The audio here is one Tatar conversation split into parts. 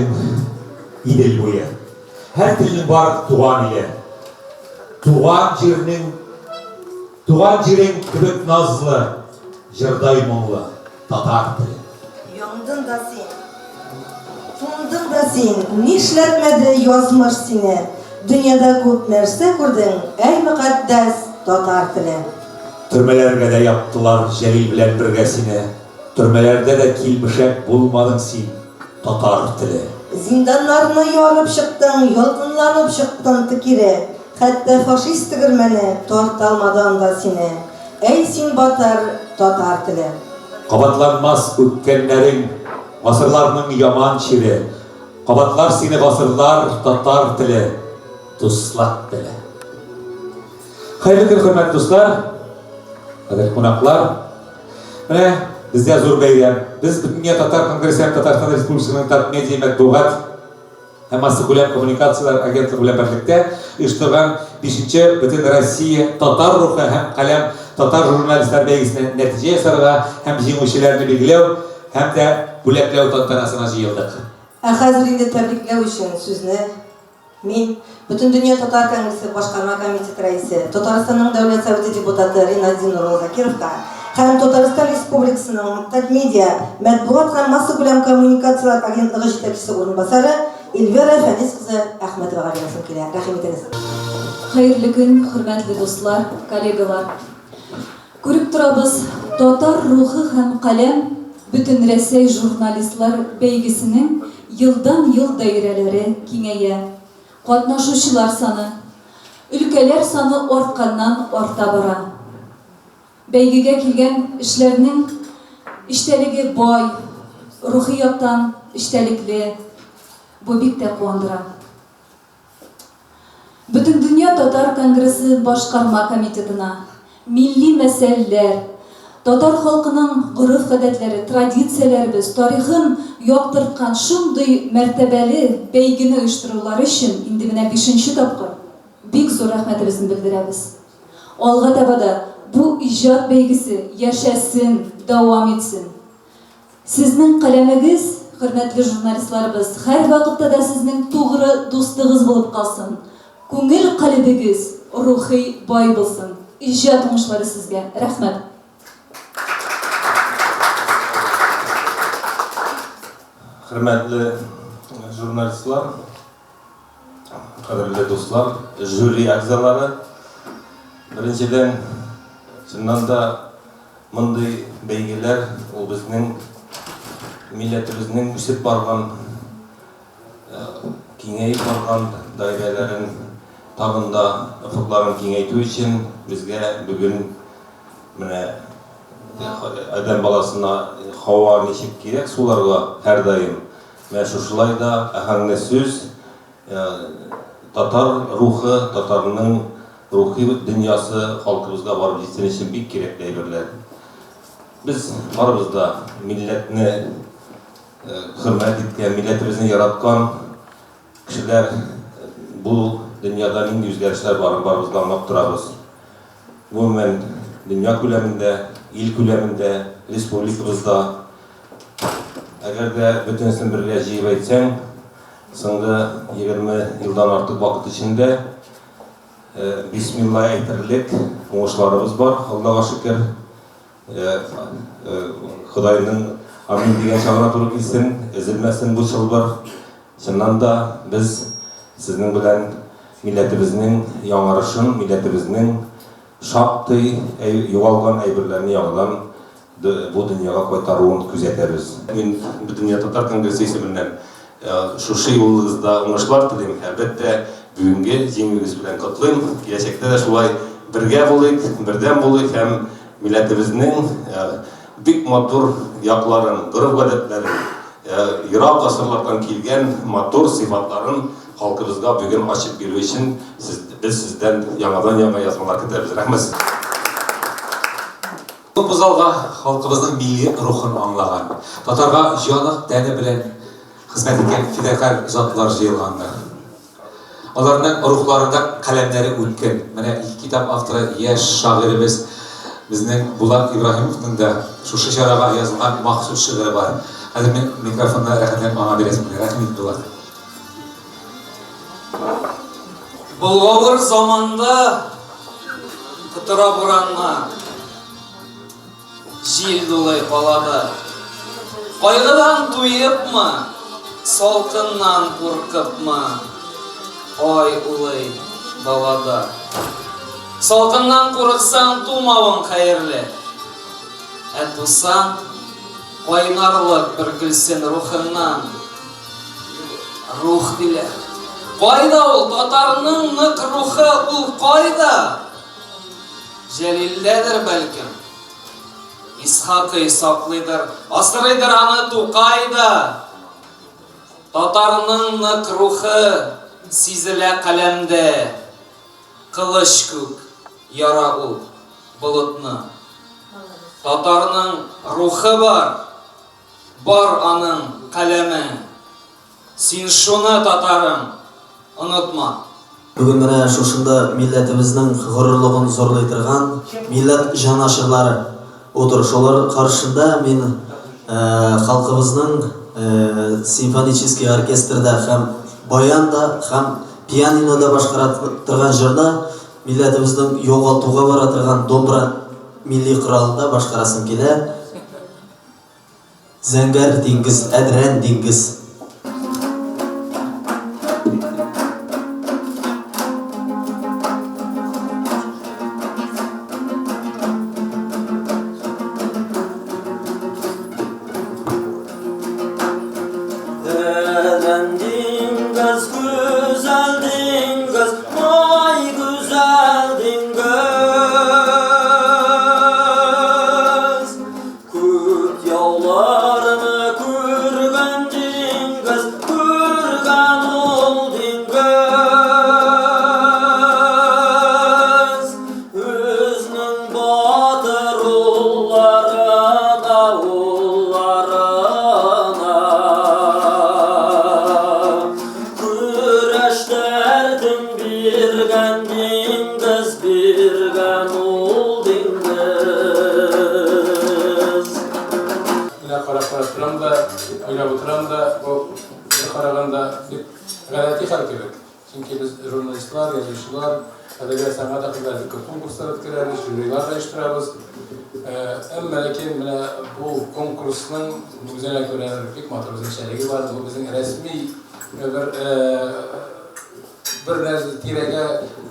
телең Идел буе. Һәр телнең бар туган иле. Туган җирнең Туган җирең кебек назлы, җырдай моңлы татар теле. Яндың да син, туңдың да син, нишләтмәде язмыш сине? Дөньяда күп нәрсә күрдең, әй мөкатдәс татар теле. Төрмәләргә дә яптылар Җәлил белән бергә сине, Төрмәләрдә дә килмешәк булмадың син, татар теле. Зинданнарны ярып чыктың, ялкынланып чыктың кире, Хәтта фашист тегермәне тарталмады анда сине, Әй син батыр, татар теле. Кабатланмас үткәннәрең, гасырларның яман чире, Кабатлар сине гасырлар, татар теле, дуслык теле. Хәерле көн, хөрмәтле дуслар, кадерле кунаклар. Менә бездә зур бәйрәм. Без Бөтендөнья татар конгрессы һәм Татарстан Республикасының Татмедиа матбугат һәм массакүләм коммуникацияләр агентлыгы белән берлектә оештырган 5нче Бөтенроссия татар рухы һәм каләм татар журналистлар бәйгесенә нәтиҗә ясарга һәм җиңүчеләрне билгеләү һәм дә бүләкләү тантанасына җыелдык. Ә хәзер инде тәбрикләү өчен сүзне Мин, Бөтендөнья татар конгрессы башкарма комитеты рәисе, Татарстанның Дәүләт Советы депутаты Ринат Зиннур улы Закировка һәм Татарстан Республикасының Татмедиа матбугат һәм массакүләм коммуникацияләр агентлыгы җитәкчесе урынбасары Эльвира Фәнис кызы Әхмәтовага бирәсем килә. Рәхим итегез. Хәерле көн, хөрмәтле дуслар, коллегалар! Күреп торабыз, Татар рухы һәм каләм Бөтенрәсәй журналистлар бәйгесенең елдан-ел даирәләре киңәя, катнашучылар саны, өлкәләр саны артканнан-арта бара. Бәйгегә килгән эшләрнең эчтәлеге бай, рухи яктан эчтәлекле, бу бик тә куандыра. Бөтендөнья татар конгрессы башкарма комитетына милли мәсьәләләр, татар халкының гореф-гадәтләре, традицияләребез тарихын яктырткан шундый мәртәбәле бәйгене оештырулары өчен инде менә бишенче тапкыр бик зур рәхмәтебезне белдерәбез. Алга таба да бу иҗат бәйгесе яшәсен, дәвам итсен. Сезнең каләмегез, хөрмәтле журналистларыбыз, һәрвакытта да сезнең тугры дустыгыз булып калсын. Күңел калебегез рухи бай булсын. Иҗат уңышлары сезгә! Рәхмәт! Хөрмәтле журналистлар, кадерле дуслар, жюри әгъзалары! Беренчедән, чыннан да, Мондый бәйгеләр ул безнең милләтебезнең үсеп барган, киңәеп барган даирәләрен тагын да офыкларын киңәйтү өчен безгә бүген менә адәм баласына һава ничек кирәк суларга һәрдаим, менә шушылай да аһәңле сүз, татар рухы, татарның Рухи дөньясы халкыбызга барып җитсен өчен бик кирәкле әйберләр. Без барыбыз да милләтне хөрмәт иткән, милләтебезне яраткан кешеләр, бу дөньяда нинди үзгәрешләр барын барыбыз да аңлап торабыз. Гомумән, дөнья күләмендә, ил күләмендә, республикабызда. Әгәр дә бөтенесен бергә җыеп әйтсәң, соңгы 20 елдан артык вакыт эчендә Бисмилла әйтерлек уңышларыбыз бар, Аллага шөкер. Ходайның амин дигән чагына туры килсен, өзелмәсен бу чылбыр. Чыннан да без сезнең белән милләтебезнең яңарышын, милләтебезнең шактый югалган әйберләрне яңадан бу дөньяга кайтаруын күзәтәбез. Мин Бөтендөнья татар конгрессы исеменнән шушы юлыгызда уңышлар телим. Әлбәттә, бүгенге җиңүегез белән котлыйм. Киләчәктә дә шулай бергә булыйк, бердәм булыйк һәм милләтебезнең бик матур якларын, гореф-гадәтләрен, ерак гасырлардан килгән матур сыйфатларын халкыбызга бүген ачып бирү өчен без сездән яңадан-яңа язмалар көтәбез. Рәхмәт сезгә. Бу залга халкыбызның милли рухын аңлаган, татарга җаны-тәне белән хезмәт иткән фидакарь затлар җыелганнар. Аларның рухларында каләмнәре үткен. Менә ике китап авторы, яшь шагыйребез безнең Булат Ибраһимовның да шушы чарага язылган махсус шигыре бар. Хәзер мин микрофонны рәхәтләнеп аңа бирәсем килә. Рәхим ит, Булат. Болгавыр заманда котыра бураннар. Җил дулый калада. Кайгыдан туепмы, салкыннан куркыпмы, ай улый далада. Салкыннан курыксаң, тумавың хәерле. Ә тусаң, кайнарлык бөркелсен рухыңнан. Рух диләр. Кайда ул? Татарның нык рухы ул кайда? Җәлилдәдер бәлкем. Исхакый саклыйдыр, асрыйдыр аны Тукай да. Татарның нык рухы сизелә каләмдә. Кылыч күк яра ул болытны. Татарның рухы бар, бар аның каләме. Син шуны, татарым, онытма. Бүген менә шушында милләтебезнең горурлыгын зурлый торган милләт җанашырлары утыр. Шулар каршында мин халкыбызның симфонический оркестрда һәм баянда һәм пианинода башкара торган җырны милләтебезнең югалтуга бара торган домбра милли коралында башкарасым килә. Зәңгәр диңгез, әдрән диңгез. Әдрән диңгез, гүзәл диңгез, ай гүзәл диңгез. Күк яуларны күргән диңгез, күргән ул диңгез. Үзенең батыр улларына, улларына. Көрәш дәртен биргән диңгез, биргән ул диңгез. Менә карап карап торам да, уйлап утырам да, бу бер караганда бик гадәти хәл кебек. Чөнки без журналистлар, язучылар, әдәбият сәнгать әһелләре бик күп конкурслар үткәрәбез, жюрилар да оештырабыз. Әмма ләкин менә бу конкурсның үзенә күрә бер бик матур үзенчәлеге бар. Бу безнең рәсми бер бер тирәгә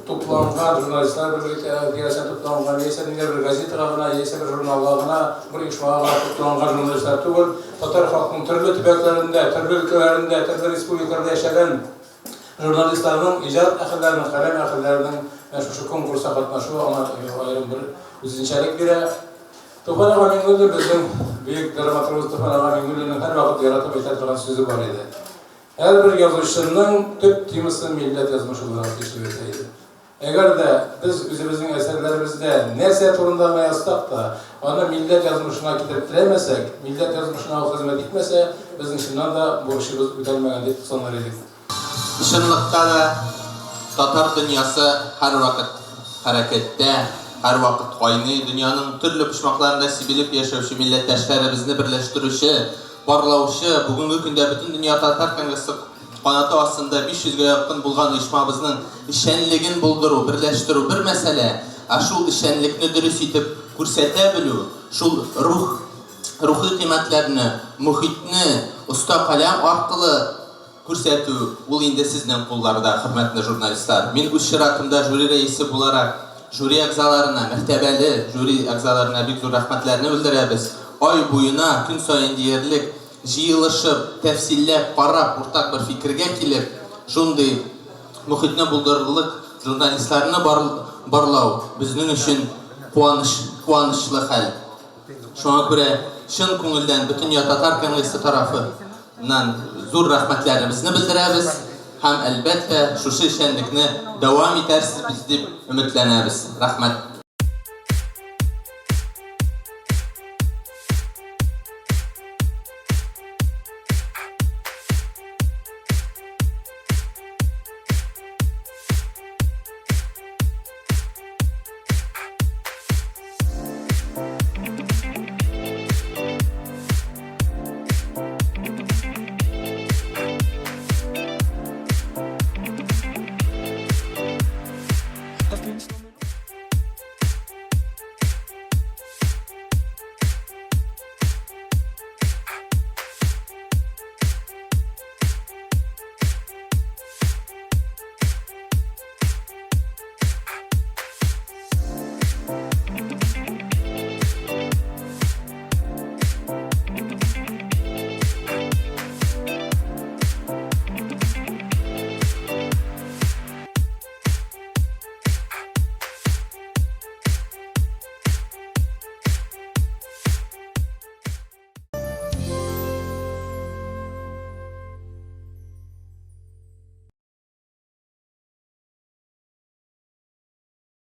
тупланган журналистлар берлеге тирәсенә тупланган, яисә ниндидер бер газетага гына, яисә бер журналга гына, бер оешмага гына тупланган журналистлар түгел, татар халкының төрле төбәкләрендә, төрле өлкәләрендә, төрле республикаларда яшәгән журналистларның, иҗат әһелләренең, каләм әһелләренең менә шушы конкурста катнашуы аңа аерым бер үзенчәлек бирә. Туфан ага Миңнуллин безнең бөек драматургыбыз Туфан ага Миңнуллинның һәрвакыт яратып әйтә торган сүзе бар иде. Һәрбер язучының төп темасы милләт язмышы булырга тиеш дип әйтә иде. Әгәр дә без үзебезнең әсәрләребездә нәрсә турында гына язсак та, аны милләт язмышына китереп терәмәсәк, милләт язмышына ул хезмәт итмәсә, безнең чыннан да бурычыбыз үтәлмәгән дип санар идек. Чынлыкта да, татар дөньясы һәрвакыт хәрәкәттә, һәрвакыт кайный, дөньяның төрле почмакларында сибелеп яшәүче милләттәшләребезне берләштерүче, барлаучы, бүгенге көндә Бөтендөнья татар конгрессы канаты астында 500 гә якын булган оешмабызның эшчәнлеген булдыру, берләштерү бер мәсьәлә, ә шул эшчәнлекне дөрес итеп күрсәтә белү, шул рух, рухи кыйммәтләрне, мохитне оста каләм аркылы Күрсәтү, ул инде сезнең кулларда, хөрмәтле журналистлар. Мин үз чиратымда жюри рәисе буларак, жюри әгъзаларына, мәртәбәле жюри әгъзаларына бик зур рәхмәтләрне белдерәбез. Ай буена, көн саен диярлек, җыелышып, тәфсилләп, карап, уртак бер фикергә килеп, шундый мохитне булдырырлык журналистларны барлау, безнең өчен куаныч, куанычлы хәл. Шуңа күрә чын күңелдән Бөтендөнья татар конгрессы тарафы ннан зур рәхмәтләребезне белдерәбез һәм, әлбәттә, шушы эшчәнлекне дәвам итәрсез дип өметләнәбез. Рәхмәт.